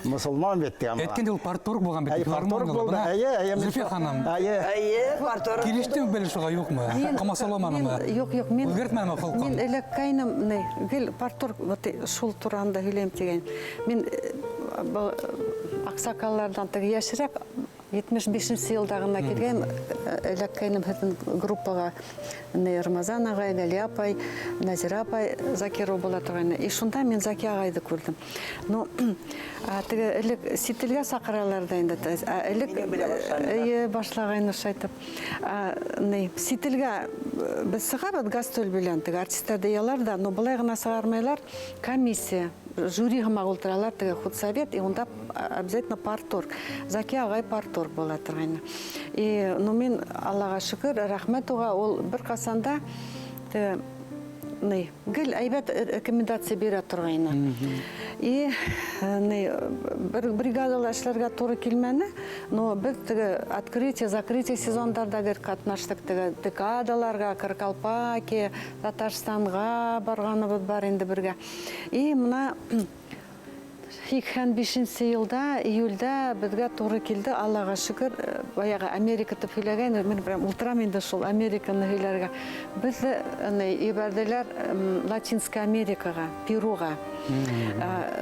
Мосолман бит тигән була. Әйткәндә ул парторг булған бит, Әй, парторг филармониялы. булды. Бына Әйе, әйе, мин Зөлфиә ханым. Әйе. Әйе, парторг. Килештеме бел шуға, юҡмы? Ҡамасауламанымы? Юҡ, юҡ, мин Үҙгәртмәнеме холҡон? Мин эләккәйнем, ни, гел парторг, вот шул тураһында һөйләйем тигән. Мин был аҡсаҡалларҙан теге йәшерәк 75 йылда ғына килгән, эләккәйнем һеҙҙең группаға. Ни, Рамазан ағай, Ғәлиә апай, Нәзирә апай Закирова була торғайны. И шунда мин Заки ағайҙы күрҙем. Ну, теге элек сит илгә саҡыралар да инде. Элек, Минең белә башланылар. Эйе, башлағайны шайтып. Ни, сит илгә беҙ сығабыҙ гастроль белән, теге артистар дейәләр ҙә, но былай ғына сығармайлар, комиссия, жюри һымаҡ ултыралар, теге худсовет, и унда обязательно парторг. Заки ағай парторг була торғайны. И, ну, мин, Аллаға шөкөр, рәхмәт уға, ул бер ҡасан да, теге, ни, гел әйбәт рекомендация бирә торғайны. И, ни, бер бригадала эшләргә тура килмәне, но беҙ теге открытие, закрытие сезондарҙа гел ҡатнаштыҡ, теге декадаларға, Каракалпаки, Татарстанға барғаныбыҙ бар инде бергә. И мына 85 йылда, июлдә беҙгә тура килде, Аллаға шөкөр, баяғы Америка тип һөйләгән, мин прям ултырам инде шул Американы һөйләргә. Беҙҙе, ни, ебәрҙеләр, Латинская Америкаға, Перуға.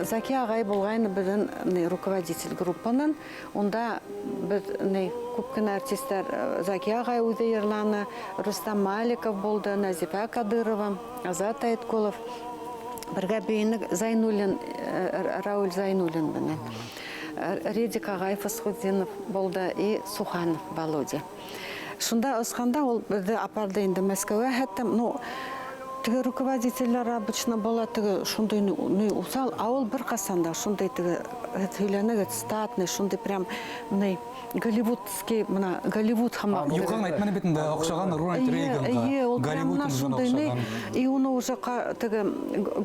Заки ағай булғайны беҙҙең, ни, руководитель группаның. Унда беҙ, ни, күп кенә артисттар, Заки ағай үҙе йырланы, Рустам Маликов булды, Назифа Кадырова, Азат Айткулов. Бергә бейенек Зайнуллин, Рауль Зайнуллин менән. Редик ағай Фасхутдинов булды и Суханов Володя. Шунда осҡанда ул беҙҙе апарҙы инде Мәскәүгә, хәтта, ну, теге руководителдәр обычно була теге шундай, ни, уҫал, а ул бер ҡасан да шундай теге һөйләнегеҙ, статный, шундай прям, ни, голливудский, мына Голливуд һымаҡ. Юҡ, әйтмәне бит инде, оҡшаған Рональд Эйе, Рейганға. эйе, ул прям Голливуд мына йөҙөнә шундай, ни, оҡшаған. и уны уже теге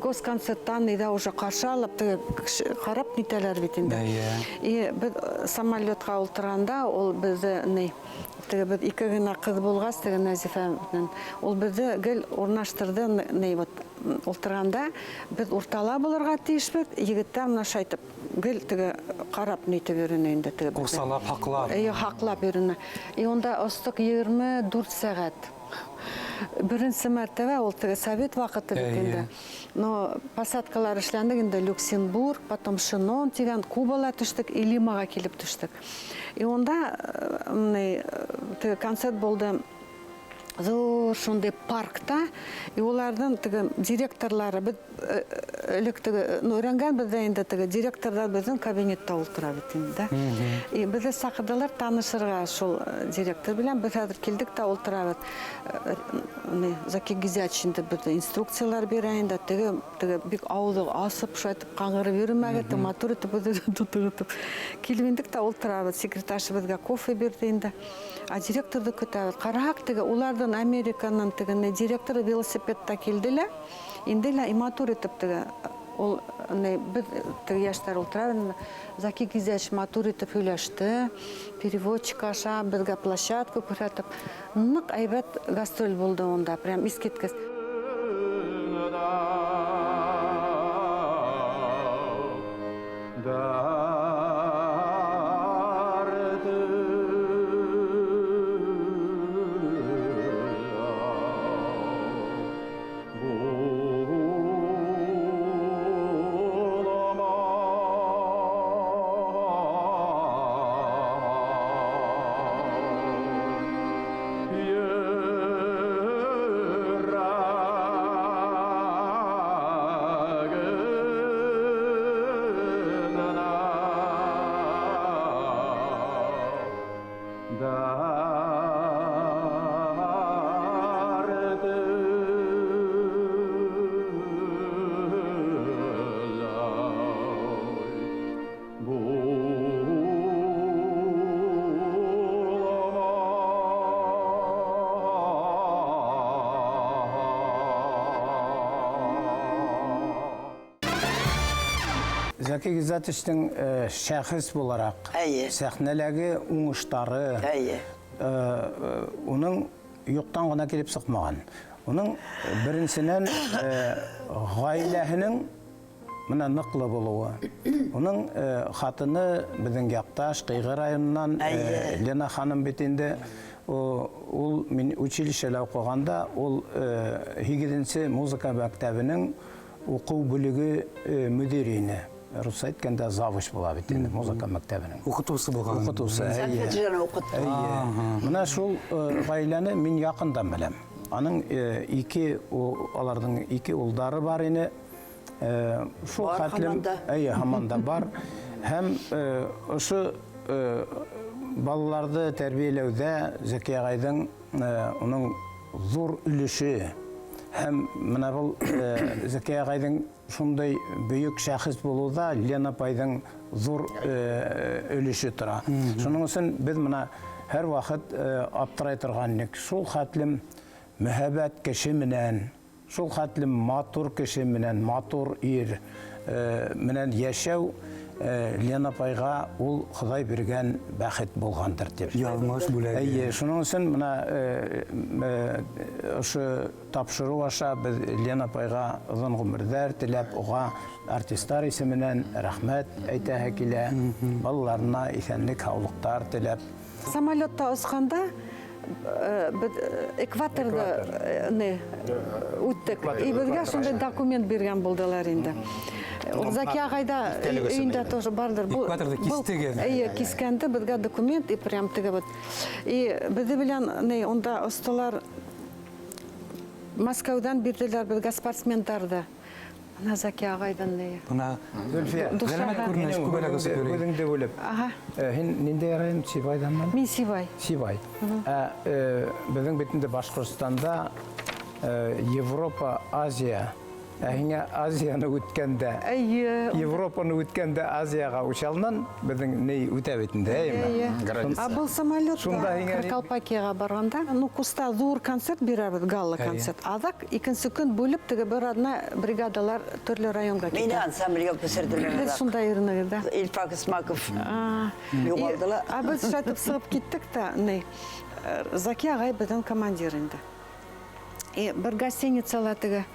госконцерттан иҙә уже ҡаршы алып, теге кеше ҡарап нитәләр бит инде. Эйе. И беҙ самолетҡа ултырғанда, ул беҙҙе, ни, теге беҙ ике генә ҡыҙ булғас, теге Нәзифә менән, ул беҙҙе гел урынлаштырҙы, ни, вот, ултырғанда беҙ уртала булырға тейешбеҙ, егеттәр мына шайтып гел теге ҡарап нитеп йөрөнө инде теге беҙҙе. Ҡурсалап, һаҡлап. Эйе, һаҡлап йөрөнө. И унда остоҡ 24 сәғәт. Беренсе мәртәбә ул теге совет ваҡыты бит Эйе. инде. Но посадкалар эшләнде инде Люксембург, потом Шинон тигән, Кубала төштөк, и Лимаға килеп төштөк. И унда, ни, теге концерт булды ҙур шундай паркта, и уларҙың теге директорлары, беҙ, элек теге, ну, өйрәнгәнбеҙ ҙә инде, теге директорҙар беҙҙең кабинетта ултыра бит инде, да. И беҙҙе саҡырҙылар танышырға шул директор белән, беҙ хәҙер килдек тә ултырабыҙ. Ни, Заки Гизяч инде беҙҙе инструкциялар бирә инде, теге бик ауыҙы асып, шулай итеп ҡаңғырып йөрөмәгеҙ, теге матур итеп үҙе тотоп. Килеп индек тә ултырабыҙ, секретарша беҙгә кофе бирҙе инде. А директорҙы көтәбеҙ. Ҡараһаҡ, теге уларҙың Американың теге ни, директоры велосипедта килде лә, инде лә и матур итеп теге ул Беҙ теге йәштәр ултыра, Заки Гизәч матур итеп һөйләште, переводчик аша беҙгә площадка күрһәтеп, ныҡ әйбәт гастроль булды унда, прям иҫ киткес. Зәки Гиззәтовичтың шәхес булараҡ сәхнәләге уңыштары уның юҡтан ғына килеп сыҡмаған. Уның беренсенән ғаиләһенең мына ныҡлы булыуы. Уның хатыны беҙҙең яҡташ Ҡыйғы районынан Лена ханым бит инде. Ул мин училищела уҡығанда ул 8-нсе музыка мәктәбенең уҡыу бүлеге мөдире ине. Русса әйткәндә завуч була бит инде музыка мәктәбенең. Уҡытыусы булған. Уҡытыусы. Сәлфәт уҡытты. Мына шул ғаиләне мин яҡындан беләм. Аның аларҙың ике улдары бар ине. Шул хәтлем, әйе, һаман да бар. Һәм ошо балаларҙы тәрбиәләүҙә Зәки ағайҙың уның ҙур өлөшө. Һәм мына был Зәки ағайҙың шундай бөйөк шәхес булыуҙа Лена апайҙың ҙур өлөшө тора. Шуның өсөн беҙ мына һәр ваҡыт аптырай торған инек. Шул хәтлем мөһабәт кеше менән, шул хәтлем матур кеше менән, матур ир менән йәшәү Лена апайға ул Хоҙай биргән бәхет булғандыр тип. Яҙмыш бүләге. Эйе, шуның өсөн мына ошо тапшырыу аша беҙ Лена апайға оҙон ғүмерҙәр теләп, уға артистар исеменән рәхмәт әйтәһе килә, балаларына иҫәнлек, һаулыҡтар теләп. Самолетта осҡанда беҙ экваторҙы үттек. И беҙгә шундай документ биргән булдылар инде. Заки ағайҙа өйөндә тоже барҙыр. Экваторҙы кистегеҙ. Эйе, кискәнде беҙгә документ и прям теге вот. И беҙҙе белән унда оҫталар Мәскәүҙән бирҙеләр беҙгә спортсмендарҙы. Бына Заки ағайҙың ни. Бына Зөлфиә, ғәләмәт күренеш, күбәләк осоп йөрөй. Үҙеңде бүлеп. Һин ниндәй район? Сибайҙанмы? Мин Сибай. Сибай. Беҙҙең бит инде Башҡортостанда Европа, Азия. Ә һиңә Азияны үткәндә, Европаны үткәндә Азияға Учалынан беҙҙең ни үтә бит инде, әйеме? Ә был самолетта Каракалпакияға барғанда, Нукуста ҙур концерт бирәбеҙ, гала концерт. Аҙаҡ икенсе көн бүлеп теге бер аҙна бригадалар төрлө районға китә. Мине ансамблгә күсерҙеләр. Беҙ шунда йөрөнөк, да. Илфак Исмаков юғалды ла. Ә беҙ шайтып сығып киттек тә, ни, Заки ағай беҙҙең командир инде. И бер гостиницала теге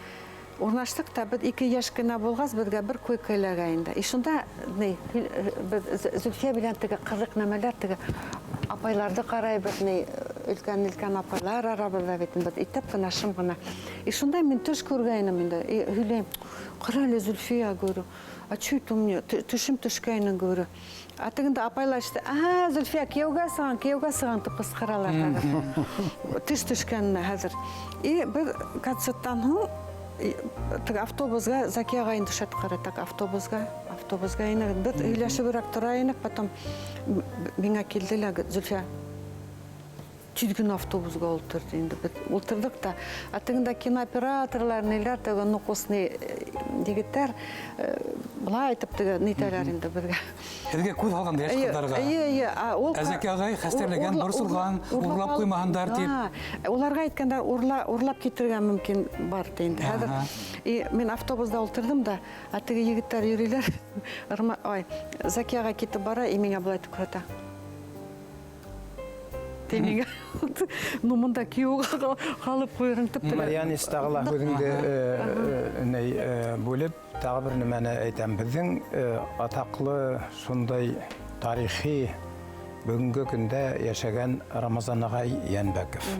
урнаштыҡ та, беҙ ике йәш кенә булғас, беҙгә бер койка эләгә инде. И шунда, ни, беҙ Зөлфиә белән теге ҡыҙыҡ нәмәләр, теге апайларҙы ҡарайбыҙ, ни, өлкән-өлкән апайлар арабыҙҙа бит, беҙ итеп кенә, шым ғына. И шунда мин төш күргәйнем инде, и һөйләйем, ҡара әле, Зөлфиә, говорю, а чё это у меня, төшөм төшкәйне, говорю. А тегендә апайлар ишетә, ага, Зөлфиә, кейәүгә сыған, кейәүгә сыған тип ҡысҡыралар хәҙер. Төш төшкәненә хәҙер. И беҙ концерттан һуң теге автобусга Заки ағайын төшәт ҡара, так автобусга, автобусга инек. Беҙ һөйләшеберәк тора инек, потом миңә килде лә, Зөлфиә, тиҙ генә автобусга ултырҙы инде. Беҙ ултырҙыҡ та, ә тегендә кинооператорлар, ниләр, теге нуҡусный егеттәр, Былай итеп теге нитәләр инде беҙгә. Һеҙгә күҙ һалған йәш ҡыҙҙарға. Эйе, эйе. Ул Ә Зәки ағай хәстәрләгән, борсолған, урлап ҡуймаһындар тип. Уларға әйткәндәр, урлап китергә мөмкин бар ти инде. Хәҙер и мин автобусда ултырҙым да, ә теге егеттәр йөрөйләр. Ай, Зәки ағай китеп бара, и миңә былай итеп күрһәтә. Ти миңә. Ну, мында кейәүгә ҡалып ҡуйырың тип теге. Янис тағы ла һүҙеңде, бүлеп, тағы бер нәмәне әйтәм. Беҙҙең атаҡлы шундай тарихи бөгөнгө көндә йәшәгән Рамазан ағай Йәнбәков.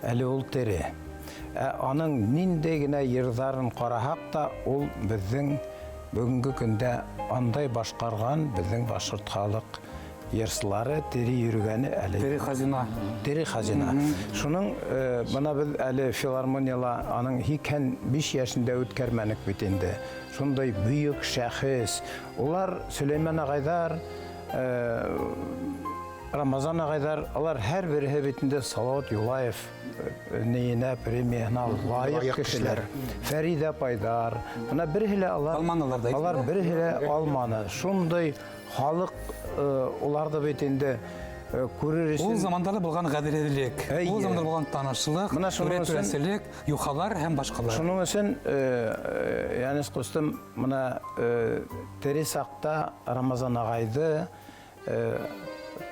Әле ул тере. Ә аның ниндәй генә йырҙарын ҡараһаҡ та, ул беҙҙең бөгөнгө көндә андай башҡарған беҙҙең башҡорт халыҡ йырсылары тере йөрөгәне әле. Тере хазина. Тере хазина. Шуның бына беҙ әле филармонияла аның 85 йәшендә үткәрмәнек бит инде. Шундай бөйөк шәхес. Улар Сөләймән ағайҙар, Рамазан ағайҙар, алар һәр береһе бит инде Салауат Юлаев нейенә, премияһына лайыҡ Лайыҡ кешеләр. кешеләр. Фәриҙә Пайҙар. Бына береһе лә алар Алманылар да, Алар береһе лә алманы. Шундай халыҡ уларҙы бит инде күрер өсөн Ул заманда ла булған ғәҙеллек, Эйе. ул заманда булған танышлыҡ, Бына шуның өсөн түрәселек, юхалар һәм башҡалар. Шуның өсөн Янис ҡустым, бына тере саҡта Рамазан ағайҙы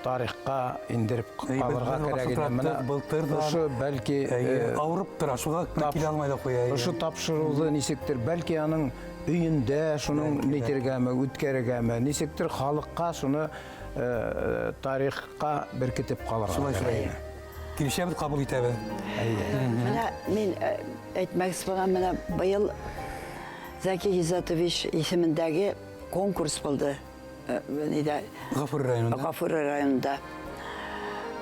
тарихҡа индереп Эй, ҡалырға беҙ кәрәк ине. Бына былтыр да ошо бәлки, Эйе, ауырып тора, шуға килә алмай ҙа ҡуя, эйе. Ошо тапшырыуҙы нисектер, бәлки аның өйөндә шуның нитергәме, үткәрергәме, нисектер халыҡҡа шуны тарихҡа беркетеп ҡалырға Шулай, кәрәк шулай. ине. Килешәбеҙ, ҡабул итәбеҙ. Эйе. Бына мин әйтмәксе булған, бына быйыл Зәки Ғиззәтович исемендәге конкурс булды. Ниҙә? Ғафури районында. Ғафури районында.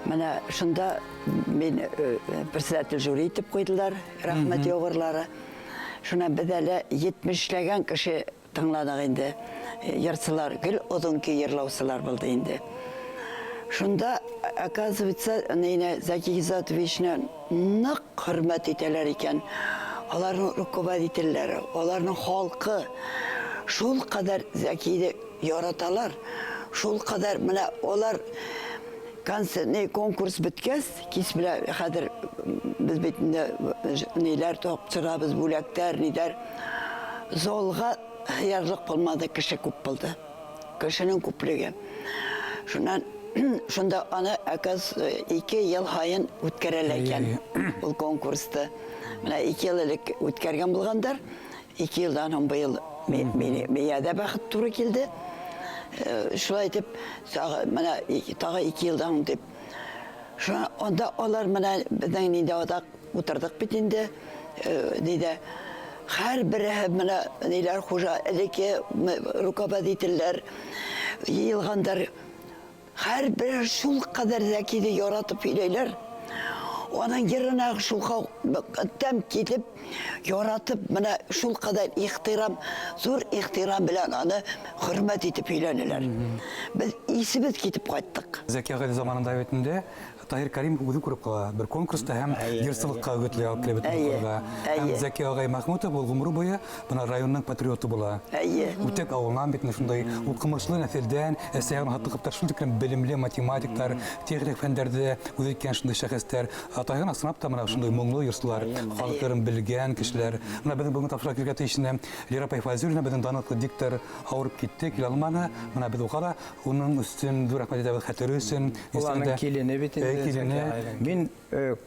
Бына шунда мин председатель жюри итеп ҡуйҙылар, рәхмәт яуғырлары. Шунан беҙ әле етмешләгән кеше тыңланыҡ инде. Йырсылар, гел оҙон көй йырлаусылар булды инде. Шунда, оказывается, нейне Зәки Ғиззәтовичны ныҡ хөрмәт итәләр икән. Аларның руководительләре, аларның халҡы шул ҡәҙәр Зәкиҙе яраталар, шул ҡәҙәр менә алар концерт, не, конкурс бөткәс, кис белән хәҙер беҙ бит инде ниләр тапшырабыҙ, бүләктәр, ниләр. Залға һыярлыҡ булманы, кеше күп булды. Кешенең күплеге. Шуннан шунда аны, оказывается, 2 йыл һайын үткәрәләр икән ул конкурсты. Менә 2 йыл элек үткәргән булғандар. 2 йылдан һуң быйыл миңә дә бәхет тура килде. Шулай итеп, тағы, менә тағы 2 йылдан һуң дип. Шуна анда алар менә беҙҙең инде аҙаҡ утырҙыҡ бит инде. Нидә һәр береһе менә ниләр хужа, элекке руководительләр йыйылғандар. Һәр береһе шул ҡәҙәр Зәкиҙе яратып һөйләйләр. Аның йырына шул тәм китеп, яратып, менә шул ҡәҙәр ихтирам, ҙур ихтирам белән аны хөрмәт итеп һөйләнеләр. Беҙ исебеҙ китеп ҡайттыҡ. Зәки ағай заманында бит инде Таһир Каримов үҙе күреп ҡала бер конкурста һәм йырсылыҡҡа өгөтләй алып килә бит уҡырға. Һәм Зәки ағай Мәхмүтов ул ғүмере буйы бына районның патриоты була. Үтәк ауылынан бит инде шундай уҡымышлы нәҫелдән, әсәһен һатып шул тиклем белемле математиктар, техник фәндәрҙе үҙ иткән шундай шәхестәр. Атайҙан асынап та бына шундай моңло йырсылар, халыҡтарын белгән кешеләр. Бына беҙҙең бөгөн тапшырға килгән тейешенә Лира апай Фәйзуллина, беҙҙең данлыҡлы диктор, ауырып китте, килә алманы. Бына беҙ уға ла уның өсөн ҙур рәхмәт әйтәбеҙ, хәтере өсөн. Ул аның Исемдә. килене бит инде, Әй, килене. Зәки ағайҙың. Мин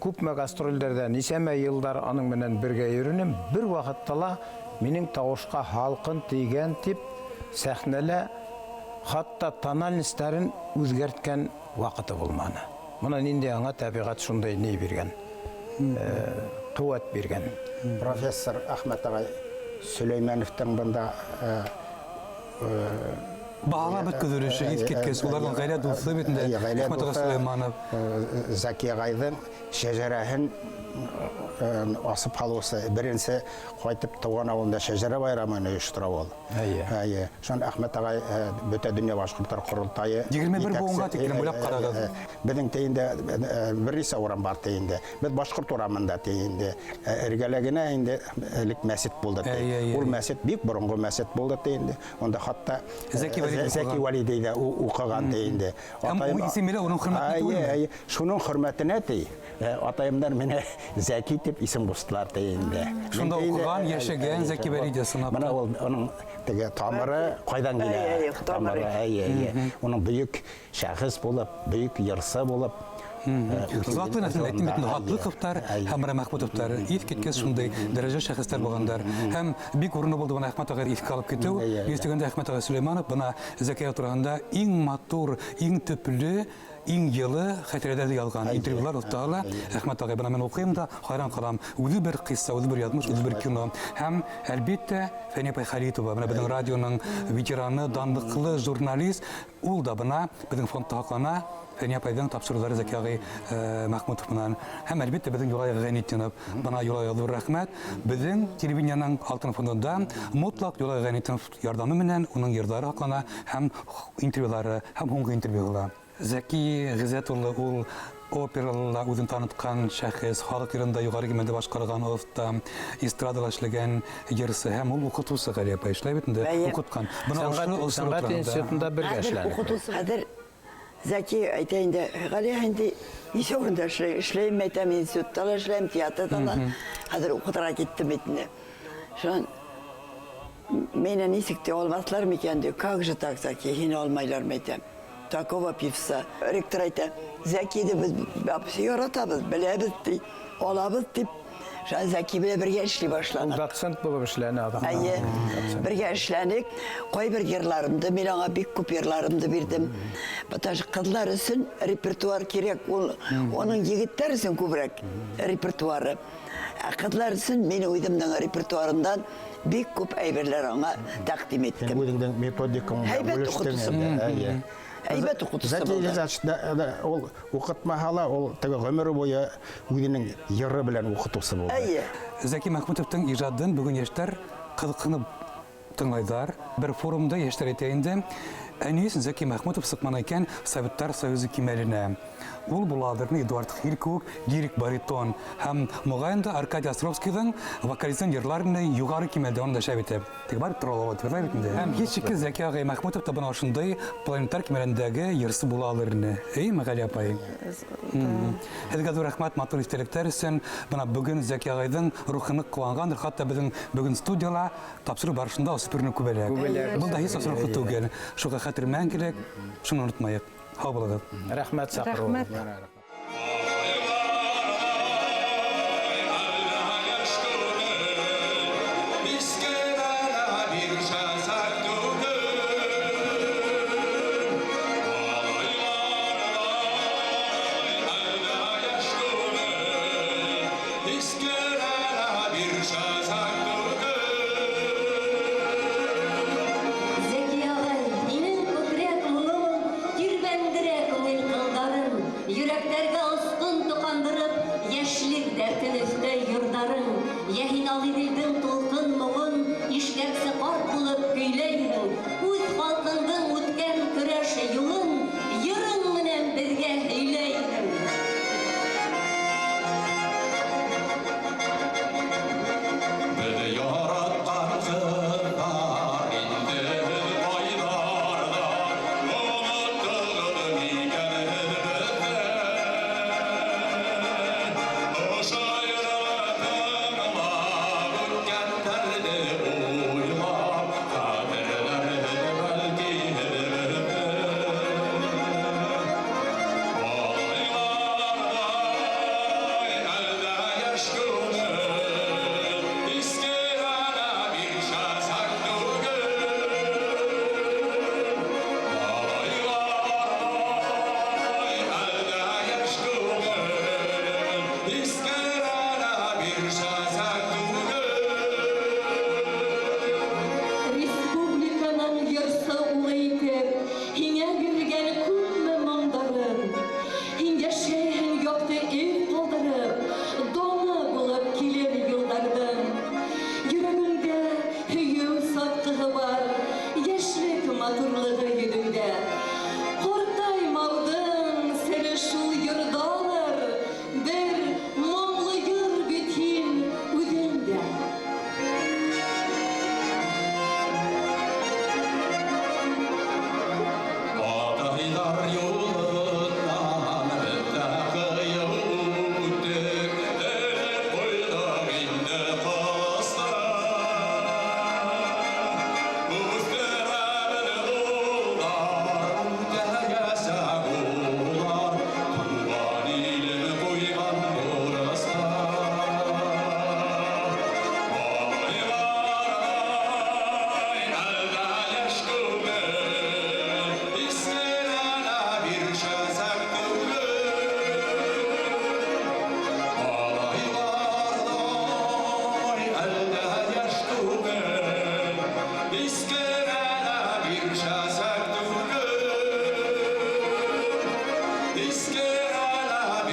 күпме гастролдәрҙә нисәмә йылдар аның менән бергә йөрөнөм, бер ваҡытта ла минең тауышҡа һалҡын тейгән тип сәхнәлә хатта тональностарын үҙгәрткән ваҡыты булманы. Бына ниндәй аңа тәбиғәт шундай ни биргән, ҡеүәт биргән. Профессор Әхмәт ағай Сөләймәновтың бында Баһалап бөткөҙөр эше, иҫ киткес. Уларҙың ғаилә дуҫы бит инде. Әхмәт ағай Сөләйманов. Зәки ағайҙың шәжәрәһен асып һалыусы, беренсе ҡайтып тыуған ауылында шәжәрә байрамын ойоштора ул. Әйе. Шунан Әхмәт ағай бөтә донъя башҡорттар ҡоролтайы. 21 быуынға тиклем уйлап ҡарағыҙ. Беҙҙең тейендә бер нисә урам бар тейендә. Беҙ башҡорт урамында тейендә. Эргәлә генә инде элек мәсет булды. Ул мәсет бик боронғо мәсет булды тейендә. Унда хатта Зәки Вәлиди ҙә уҡыған тейендә. Һәм ул исеме лә уның хөрмәтенә түгелме? Шуның хөрмәтенә тей. Атайымдар мине Зәки тип исем ҡуштылар тейендә. Шунда уҡыған, йәшәгән Зәки Вәлиди сынап. Бына ул уның теге тамыры ҡайҙан килә? Тамыры, әйе. Уның бөйөк шәхес булып, бөйөк йырсы булып Затлы нәҫел әйттем бит, Һатлыҡовтар һәм Мәхмүтовтар иҫ киткес шундай дәрәжә шәхестәр булғандар. Һәм бик урынлы булды бына Әхмәт ағай иҫкә алып китеү. Йөҙтөгәндә Әхмәт ағай Сөләйманов бына Зәки тураһында иң матур, иң төплө, иң йылы хәтирәләрҙе яҙған интервьюлар оҫтаһы ла Әхмәт ағай. Бына мин уҡыйым да хайран ҡалам. Үҙе бер ҡисса, үҙе бер яҙмыш, үҙе бер кино. Һәм әлбиттә Фәниә апай Хәлитова, бына беҙҙең радионың ветераны, данлыҡлы журналист, ул да бына беҙҙең фондта һаҡлана. Фәниә апайҙың тапшырыуҙары Зәки ағай Мәхмүтов менән. Һәм әлбиттә беҙҙең Юлай Ғәйнетдинов. Бына Юлайға ҙур рәхмәт. Беҙҙең телевидениеның алтын фондында мотлаҡ Юлай Ғәйнетдинов ярҙамы менән уның йырҙары һаҡлана һәм интервьюлары, һәм һуңғы интервьюлары. Зәки Ғиззәт улы ул операла үҙен танытҡан шәхес, халыҡ йырында юғары кимәлдә башҡарған оҫта, эстрадала эшләгән йырсы һәм ул уҡытыусы Ғәлиә апай эшләй бит инде, уҡытҡан. Бына Сәнғәт институтында бергә эшләнек. Хәҙер Зәки әйтә инде, Ғәлиә инде нисә урында эшләйем, әйтәм, институтта ла эшләйем, театрҙа ла. Хәҙер уҡытырға киттем бит инде. Шунан мине нисек тә алмаҫлар микән ти, как же так, Зәки, һине алмайлар әйтәм. Такого певца. Ректор әйтә, Зәкиҙе беҙ вообще яратабыҙ, беләбеҙ ти, алабыҙ тип. Шунан Зәки белән бергә эшли башланыҡ. Ул доцент булып эшләне аҙаҡ. Әйе, бергә эшләнек. Ҡайбер йырларымды, мин аңа бик күп йырларымды бирҙем. Потому что ҡыҙҙар өсөн репертуар кәрәк, ул уның егеттәр өсөн күберәк репертуары. Ә ҡыҙҙар өсөн мин үҙемдең репертуарымдан бик күп әйберләр аңа тәҡдим иттем. Һин үҙеңдең методикаңды Һәйбәт бүлештең уҡытыусы. инде, әйе. Әйбәт уҡытыусы Зәки булды. Ғиззәтович, ул уҡытмаһа ла, ул теге ғүмере буйы үҙенең йыры белән уҡытыусы булды. Әйе. Зәки Мәхмүтовтың ижадын бөгөн йәштәр ҡыҙыҡһынып тыңлайҙар. Бер форумда йәштәр әйтә инде, ә ни өсөн Зәки Мәхмүтов сыҡманы икән Советтар Союзы кимәленә? Ул буладыр Эдуард Хиль кеүек лирик баритон һәм моғайын да Аркадий Островскийҙың вокалистын йырлар менән юғары кимәлдә уны да шәп итеп. Теге барып тора ала тип бит инде. Һәм һис шикһеҙ Зәки ағай Мәхмүтов та бына ошондай планетар кимәлендәге йырсы була алыр ине. Эйме, Ғәлиә апай? Һеҙгә ҙур рәхмәт матур иҫтәлектәр өсөн. Бына бөгөн Зәки ағайҙың рухы ныҡ ҡыуанғандыр. Хатта беҙҙең бөгөн студияла тапшырыу барышында осоп йөрөнө күбәләк. Күбәләк. Был да һис осраҡлы түгел. Шуға хәтер мәңгелек, шуны онотмайыҡ. Һау булығыҙ. Рәхмәт саҡырыуығыҙға. Рәхмәт. Зәки ағай, һинең күкрәк моңоң тирбәндерә күңел ҡылдарын, йөрәктәргә осҡон тоҡандырып, йәшлек дәртен өҫтәй йырҙарың. Йә һин Ағиҙелдең тулҡын моңон ишкәксе ҡарт булып көйләйһең, үҙ халҡыңдың үткән көрәш юлын йырың менән беҙгә һөйләйһең. Беҙ яратҡан ҡыҙҙар инде ҡайҙарҙа, оноттоғоҙ микән һеҙ беҙҙе? Ошо йырҙы тыңлап, үткәндәрҙе уйлап, хәтерләрһеҙ бәлки һеҙ беҙҙе.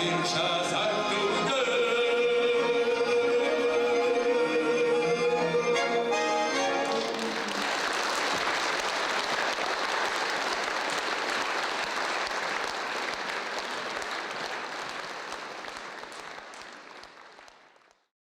Бир.